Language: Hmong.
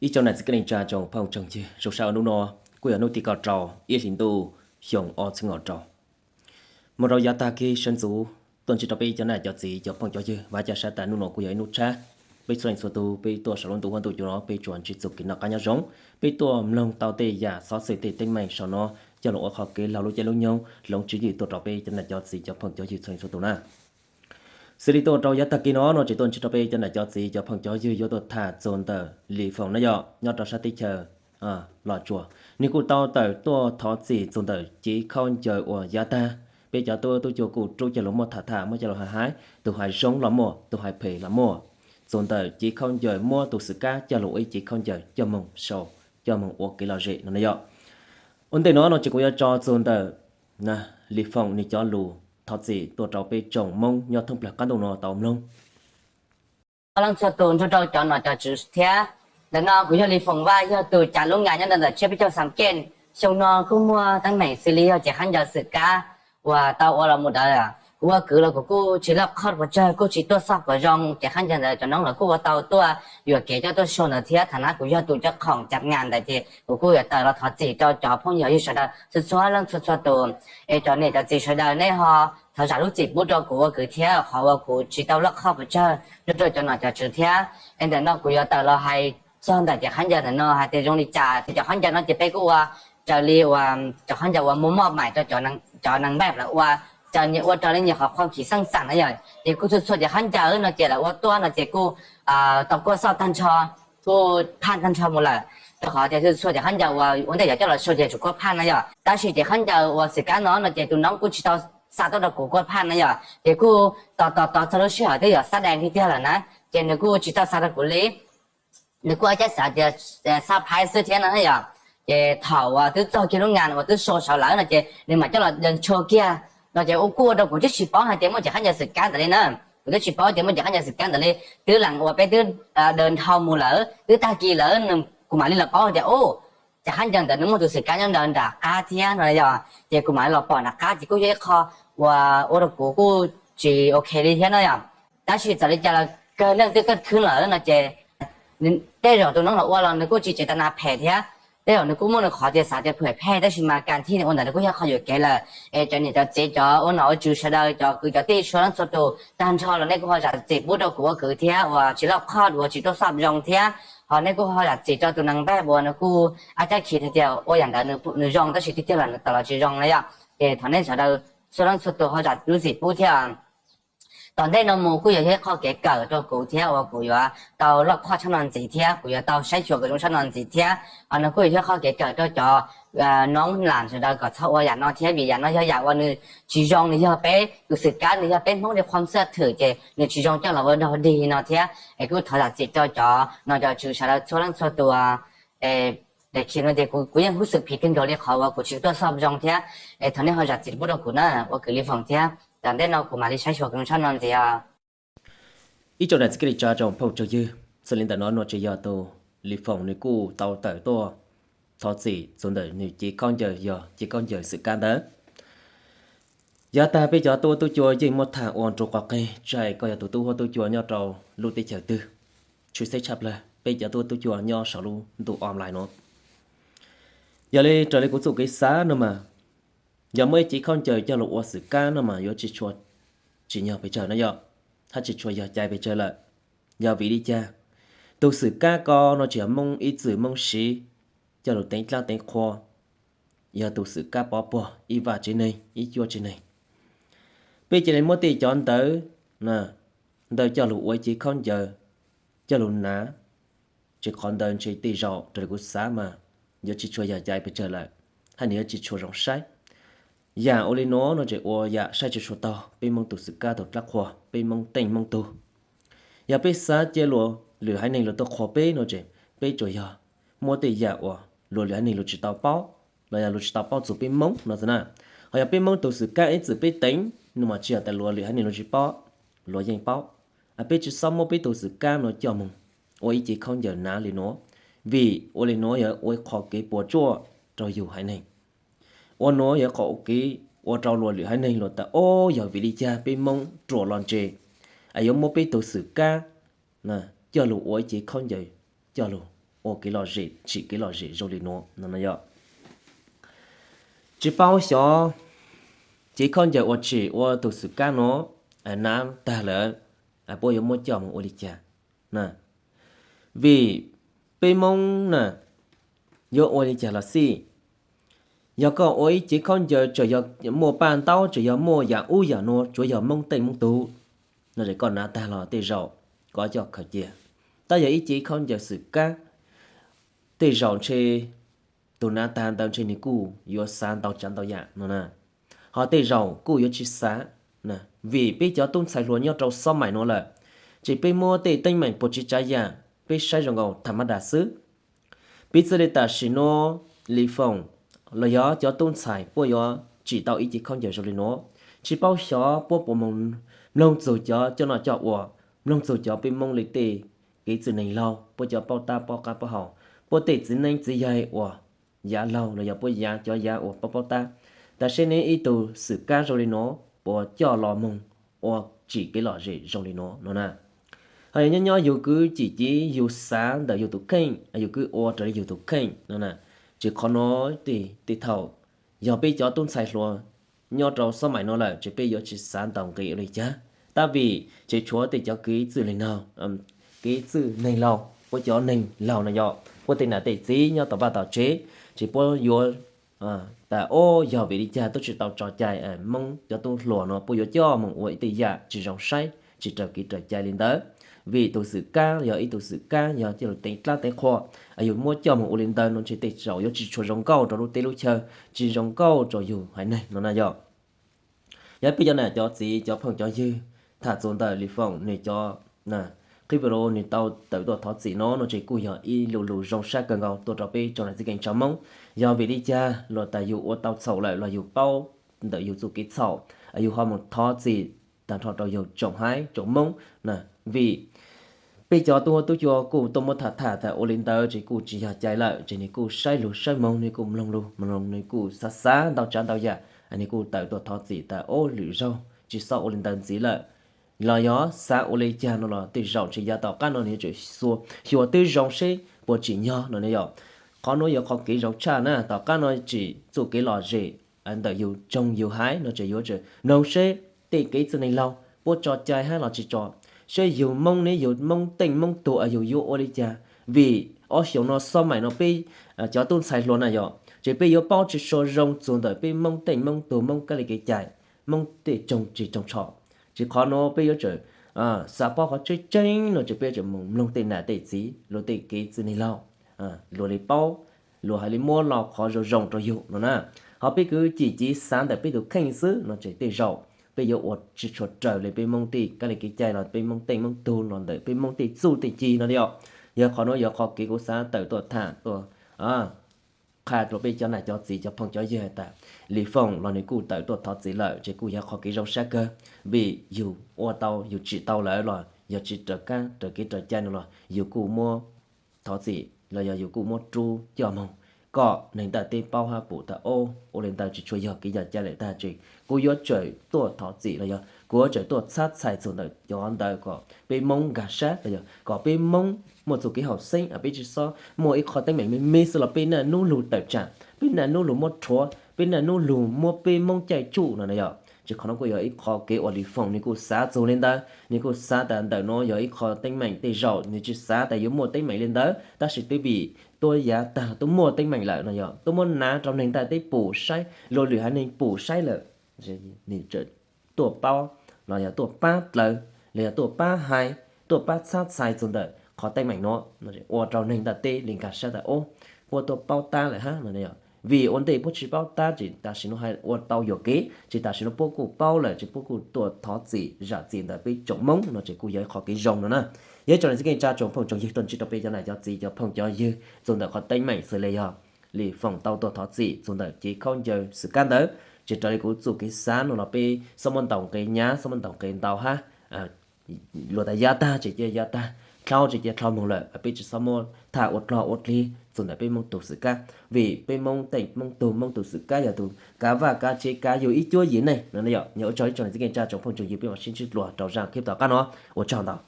Ib tsoom niam txiv kwv tij neej tsa tsoom phooj tsoom ywg, zoo sab uas hnub no kuj yog hnub tim kaum rau ib hlis ntuj xyoo ob txhiab kaum rau, mus rau yav tag kis sawv ntxuv tuaj ntsib rau peb cov nam cov txiv cov phooj cov ywg. Vam thiab cia siab tias hnub no kuj yog ib hnub tshab, peb txhua leej txhua tus peb tuaj saum lub ntuj huab ntuj cua no peb tsuas ntsib txoj kev noj qab nyob zoo, peb tuaj mloog tau tej yam xov xwm tej teeb meem saum no coj los ua qhov kev laug lub caij lub nyoog hloov tswv yim tuaj rau peb cov nam cov txiv cov phooj cov ywg txhua leej txhua tus na. Xws li tuaj rau yav tag kis no no ces tuaj ntsib rau peb cov nam cov txiv cov phooj cov ywg yuav tuaj tham txog ntawm Lis Foom na yom, nyob rau sab teb chaws Los Tsuas, nws kuj tau tawm tuaj thov txim txog ntawm cev khaub ncaws uas yav tag peb cov tub tub cua kuj rub coj los muab tham tham, muab coj los hais hais, tus hais zoo los muaj, tus hais phem los muaj, txog ntawm cev khaub ncaws muab tus xwm kab coj los ua ib cev khaub ncaws coj moog sau, coj moog ua kev lom zem no na yom. Ua ntej no no ces kuv yuav tso txog ntawm Lis Foom nws cov lus thov txim tuaj rau peb tsoom Hmoob nyob thoob plaws qab ntuj no tau mloog. Txhua leej txhua tus nrog rau cov nom cov tswv thiab. Ntawm no kuv yog Lis Foom Vaj, yog tus cav lub nga nyob ntawm tsiab peb caug Xam Keej. Xyoo no kuj muaj teeb meem xws li yog cev khaub ncaws xwm kab uas tau ua los mus ntawd, kuv ua kwv los kuv kuj tsis loj qhoj puas tsawg, kuj tsis tuaj xoj puas zoo. Cev khaub ncaws ntawd cov noob los kuj ua tau tuaj yuam kev coj tuaj sau ntawd thiab. Thaum no kuv yog tus coj khoom cav nga ntawd ces kuv kuj yuav tawm los thov txim rau cov phooj ywg yawg sawv daws txhua txhua leej txhua txhua tus. Es cov niam cov txiv sawv daws nej ho thov zam lub txim pub rau kuv ua kwv thiab, qhov uas kuv tsis tau loj qhoj puas tsawg nrog rau cov nom cov tswv thiab. Es ntawm no kuv yuav tawm los hais txog ntawm cev khaub ncaws ntawm no hais tias zoo li cas. Cov khaub ncaws no ces peb kuj ua raws li uas cov khaub ncaws uas muaj moj maim rau cov neeg npaj lawv ua, ces nyias ua raws li nyias qhov khuam khim xeej xam na yom. Ces kuj txhua txhua cev khaub ncaws no ces lawv ua tuaj no ces kuj tau kuaj xoj tag nrho, kuj phaj tag nrho mus lawm. Rau qhov tias txhua txhua cev khaub ncaws uas ua ntej yuav coj los sau ces tsuas kuaj phaj na yom. Tab sis cev khaub ncaws uas xwm kab no no ces tus noob kuj tsis tau xa tuaj rau kuv kuaj phaj na yom, ces kuj tos tos tos txog lub sij hawm twb yuav xab dees tiag tiag lawm na, ces nws kuj tsis tau xa rau kuv li. Nws kuj ua caij xav tias xa phaj xwb thiab no na yom. Ces thaum uas twb txog kiag lub nga uas twb sau saud lawm no ces nws mam coj los dees tsho kiag no ces ua kuj ua rau kuv twb tsis paub hais tias muaj cev khaub ncaws xwm kab ntawd li na. Kuv twb tsis paub tias muaj cev khaub ncaws xwm kab ntawd li. Twb lees uas peb twb dees dhau mus lawm, twb tag kis lawm, kuv mam li los paub hais tias ub, cev khaub ncaws ntawd nws muaj tus xwm kab nyob nram qab thiab no yom. Ces kuv mam li los pom nram qab ces kuj yog ib qho uas ua rau kuv kuj tsis ok li thiab no yom. Tab sis txawm li cas los kawg leej twb kaj khwb lawm no ces tej zaum tus noob los ua los nws kuj tsis tseem tas nas phem thiab, tej zaum nws kuj muaj nws qhov tias xav tias phem phem, tab sis mas kas thiaj nws ua ntawd nws kuj yog qhov yuam kev lawm. Es cov niam cov txiv cov ua nom ua tswv sawv daws cov kwv cov tij txhua leej txhua tus tag nrho los nej kuj ho zam txim pub rau kuv ua kwv thiab uas tsis loj qhoj uas tsis tuaj xoj zoo thiab. Ho nej kuj ho zam txim rau tus neeg npaj uas nws kuj ab cab khiv hais tias ua yam ntawd nws zoo tab sis tiag tiag los nws tawm los tsis zoo na yom. Ces thov nej sawv daws txhua leej txhua tus ho zam lub txim pub thiab. Tom ntej no mus kuj yog ib qho kev kawm rau kuv thiab uas kuv yuav tau loj qhoj tshaj no ntxiv thiab kuv yuav tau saib xyuas kom zoo tshaj no ntxiv thiab. Ho no kuj yog ib qho kev kawm rau cov noob lam sawv daws kom txhob ua yam no thiab, vim yam no yog yam uas nws tsis zoo, nws yog peb tus xwm kab, nws yog peb Hmoob li qhov xwm thwm ces nws tsis zoo coj los ua dog dig no thiab. Es kuj thov zam txim rau cov nom cov tswv sawv daws txhua leej txhua tus. Daim khiv no ces kuv yeej huj xwm phiv kawg nkaus li qhov uas kuv tsis tuaj xoj zoo thiab. Es thov nej ho zam txim pub rau kuv na, ua kwv Lis Foom thiab. Tom ntej no kuv mam li saib xyuas kom zoo tshaj no ntxiv os. Ib tsoom niam txiv kwv tij tsoom phooj tsoom ywg, xws li ntawm no no ces yog tus Lis Foom nws kuj tau tawm tuaj thov txim txog ntawm nws cev khaub ncaws, yog cev khaub ncaws xwm kab ntawd. Yav tag peb cov tub tub cua yeej muab tham ua nrug qhov qeg, tsis hais koj yog tus tub huab tub cua nyob rau lub teb chaws twg, tshwj xeeb tshaj plawg peb cov tub tub cua nyob saum lub ntuj online no. Yog li raws li kuv txuj kev xav no mas, yog muaj ib cev khaub ncaws coj los ua xwm kab no mas yuav tsis tshua tsim nyog pes tsawg no yom, hab tsis tshua yog cai pes tsawg lawm. Yog vim li cas? Tus xwm kab ko no tsis yog Moob ib txwm Moob siv coj lug teev dlaab teev qhua, yog tus xwm kab pov puag ib vaj tsev neeg ib cuab tsev neeg. Peb cia li muab tej cov ntawv ntawd coj lug ua ib cev khaub ncaws, coj lug nav, tsis qhov ntawd ntshe tej zaum raws li kuv xav mas yuav tsis tshua yog cai pes tsawg lawm, hab nws yuav tsis tshua zoo saib. Yam ua li nuav no ces ua yam saib tsis tshua taug peb Moob tus xwm kab tug dlaab qhua, peb Moob teej Moob tug. Yog peb xav cia luas lwm haiv neeg luas tuaj qhuas peb no ces peb tsuas yog muab tej yam uas luas lwm haiv neeg luas tsis tau paub, los yog luas tsis tau paub txug peb Moob no xwb na. Ho yog peb Moob tus xwm kab ib txwm peb teev no mas tsis yog tas luas lwm haiv neeg luas tsis paub, luas yeej paub. Peb tsis xob muab peb tus xwm kab no coj moog ua ib cev khaub ncaws nav li nuav, vim ua li nuav yog ua ib qho kev puas tsuaj rau yug haiv neeg. Ua nuav yog ib qho ua kev ua rau luas lwm haiv neeg luas tas, o, yog vim li cas peb Moob ruam los ntse es yuav muab peb tug xwm kab coj lug ua ib cev khaub ncaws coj lug ua kev lom zem, tsim kev lom zem zoo li nuav no yog tsis paub xyov cev khaub ncaws uas tsim ua tus xwm kab nuav nav tag lawm, puab yuav muab coj moog ua li cas. Vim peb Moob na, yuav ua li cas los xij, yog koj ua ib cev khaub ncaws tseem yog muaj paj ntaub, tseem yog muaj yam ub yam nuav, tsuav yog Moob teej Moob tug no es koj nav tag los tej zaum koj coj khaws cia. Tab yog ib cev khaub ncaws xwm kab, tej zaum ntshe tus nav tag ntawd ntshe nwg kuj yuav xav ntau tsav ntau yam no na, ho tej zaum kuj yuav tsis xav. Vim peb cov tub ntxhais hluas nyob rau xob maim nuav lawm, ces peb muab tej teeb meem puas tsis tsav yam peb saib zoo nkaus tham mab das xwb. Piv txwv li tam sim nuav Lis Foom los yog cov tub ntxhais puab yuav tsim tau ib cev khaub ncaws zoo li nuav, tsis paub xyov puab puas moog mloog txug cov coj noj coj ua, mloog txug cov peb Moob li tej kev txwj neeg laug, puab cov paub tab paub qab paub hau, puab tej txiv neeb txiv yaig uas yav laug los yog puab yav cov yav uas paub paub tab, tam sim ne ib tug xwm kab zoo li nuav puas coj los moog ua tsim kev lom zem zoo li nuav no na. Ho yog nyob nyob yug kwv cim civ yug xav ntawm yug tus kheej, yug kwv ua raws li yug tus kheej no na, ces qhov nuav tej thaum yog peb cov tub ntxhais hluas nyob rau xob maim nuav lawm ces peb yuav tsis xav ntau nqi ua li cas. Tab vim ces tshuav tej cov kev txwj neeg laug, kev txwj neeg laug, puab cov neeg laug no yog puab tej nam tej txiv nyob tom vaj tom tsev, ces puab yuav tas ob yog vim li cas tub tsis tau tso cai, Moob cov tub hluas no puab yuav coj moog ua ib tej yam tsis zoo saib, tsis raws kev raws cai li ntawd. Vim tus xwm kab yog ib tug xwm kab yog coj lug teev dlab teev qhua, yug muab coj moog ua li ntawd no ntshe tej zaum yuav tsis tshua zoo nkauj rau lub teb lub chaw, tsis zoo nkauj rau yug haiv neeg no na yog. Yog peb cov nam cov txiv cov phooj cov ywg tham txug ntawm Lis Foom nwg cov qhib video nwg tau tawm tuaj thov txim no no ces kuj yog ib lu lug zoo sab kawg nkaus tuaj rau peb tsoom nam txiv keeb tshaj Moob. Yog vim li cas luag tas yug ua tau txhaum lawm los yug paub ntawm yug txuj kev txhaum, yug ho moog thov txim tag nrho rau yug tsoom haiv tsoom Moob na. Vim peb cov tub huab tub cua kuj tuaj muab tham tham tas ua li ntawd ces kuj tsis yog cai lawm, ces nwg kuj saib lug saib moog, nwg kuj mloog lug mloog, nwg kuj xav xav ntau tsav ntau yam, nwg kuj tawm tuaj thov txim tas ob lwm zaug tsis xob ua li ntawd ntxiv lawm. Los yog xav ua li cas no los tej zaum ntshe yav tom qab no nwg yuav tsum xyuas twb zoo seb puas tsim nyog no ne yog. Qhov nuav yog qhov kev zoo tshaj na, tom qab no tsim txuj kev lom zem ntawm yug tsoog yug haiv no ces yuav tsum noog seb tej kev txwj neeg laug puab tso cai hab los tsis tso, seb yug Moob ne yug Moob teej Moob tug yug yuav ua li cas. Vim ob xyoos no xob maim no peb cov tub ntxhais hluas na yog ces peb yuav paub tsis tshua zoo txug ntawm peb Moob teej Moob tug, Moob kab li kev cai, Moob tej tsoog tsis tsoog tsho. Ces qhov nuav peb yuav tsum xav paub qhov tseeb tseeb no ces peb yuav tsum moog mloog tej nam tej txiv luag tej kev txwj neeg laug, luag li paub, luag hais li muab lo qhov zoo zoo rau yug no na. Ho peb kwv cim civ xav ntawm peb tus kheej xwb no ces tej zaum peb yuav ua tsis tshua raws li peb Moob tej kab li kev cai los peb Moob teej Moob tug los ntawm peb Moob tej txuj tej ci no yog. Yog qhov nuav yog qhov kev kuv xav tawm tuaj tham tuaj qha rau peb cov nam cov txiv cov phooj cov ywg has tas Lis Foom los nwg kuj tawm tuaj thov txim lawm ces kuj yog qhov kev zoo sab kawg. Vim yug ua tau yug tsim tau lawm los yog tsis raws kab raws kev raws cai no los yug kuj muab thov txim los yog yug kuj muab rub coj moog kom neeg ntiaj teb paub hab pum tas ob ua li ntawd tsis tshua yog kev yog cai lawm tag, ces kuv yuav tsum tuaj thov txim los yog kuv yuav tsum tuaj txhab txhais txug ntawm cov ntawd kom peb Moob nkag sab los yog kom peb Moob muaj txuj kev haum xeeb, peb tsis xob muaj ib qho teeb meem me me xwb los peb niaj hnub lug tawm tsam, peb niaj hnub lug muab rhuav, peb niaj hnub lug muab peb Moob caij tsuj no na yog. Ces qhov no kuj yog ib qho kev uas Lis Foom nwg kuj xav txug li ntawd, nwg kuj xav tas ntawm nuav yog ib qho teeb meem tej zaum nwg tsis xav tas yuav muaj teeb meem li ntawd, tab sis twb vim tuab yav tag tuab muaj teeb meem lawm no yog tuab muab nav rau neeg ntiaj teb pum saib, luag lwm haiv neeg pum saib lawm, nwg tuaj paub los yog tuaj pab dlawg los yog tuaj pab hais, tuaj pab txhab txhais txug ntawm qhov teeb meem nuav, ua rau neeg ntiaj teb li nkag sab tas ob puab tuaj paub tab lawm hab no. Vim ua ntej puab tsis paub tab ces tam sim nuav hais ua tau yuam kev, ces tam sim nuav puab kuj paub lawm ces puab kuj tuaj thov txim zam txim ntawm peb tsoom Moob no ces kuj yog ib qho kev zoo no na. Yog ib tsoom nam txiv keej tsa tsoom phooj tsoom ywg tuaj ntsib rau peb cov nam cov txiv cov phooj cov ywg txug ntawm qhov teeb meem xws li yog Lis Foom tau tuaj thov txim txug ntawm cev khaub ncaws xwm kab ntawd, ces raws li kuv txuj kev xav no los peb xob muab ntaus nqe nyab, xob muab ntaus nqe ntau hab, luag tas yav tag ces cia yav tag, dlhau ces cia dlhau moog lawm, peb tsis xob muab tham ua dlog ua dlig txug ntawm peb Moob tug xwm kab, vim peb Moob teej Moob tug, Moob tug xwm kab yog tug kav vaj kav tsev kav yug ib cuab yim neej no na yog. Yog ua tsaug ib tsoom nam txiv keej tsa tsoom phooj tsoom ywg, peb mam sib ntsib dlua rau zaj clip tom qab no, ua tsaug ntau.